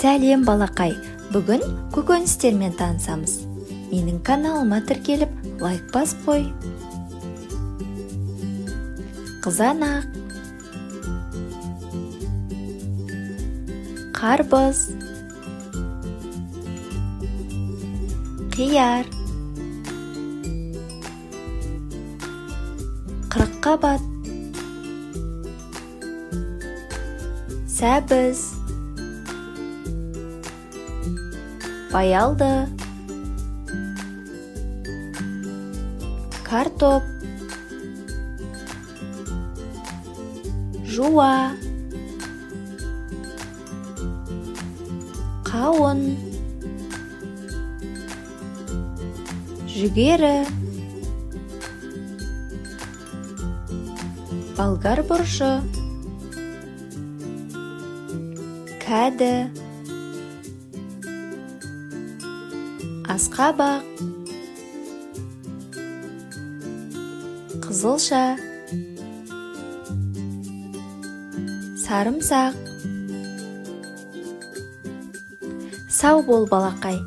Сәлем, балақай! Бүгін көкөністермен танысамыз. Менің каналыма тіркеліп, лайк басып қой. Қызанақ, қарбыз, қияр, қырыққабат, сәбіз, баялды, картоп, жуа, қауын, жүгері, болгар бұрышы, кәді, асқабақ, қызылша, сарымсақ. Сау бол, балақай!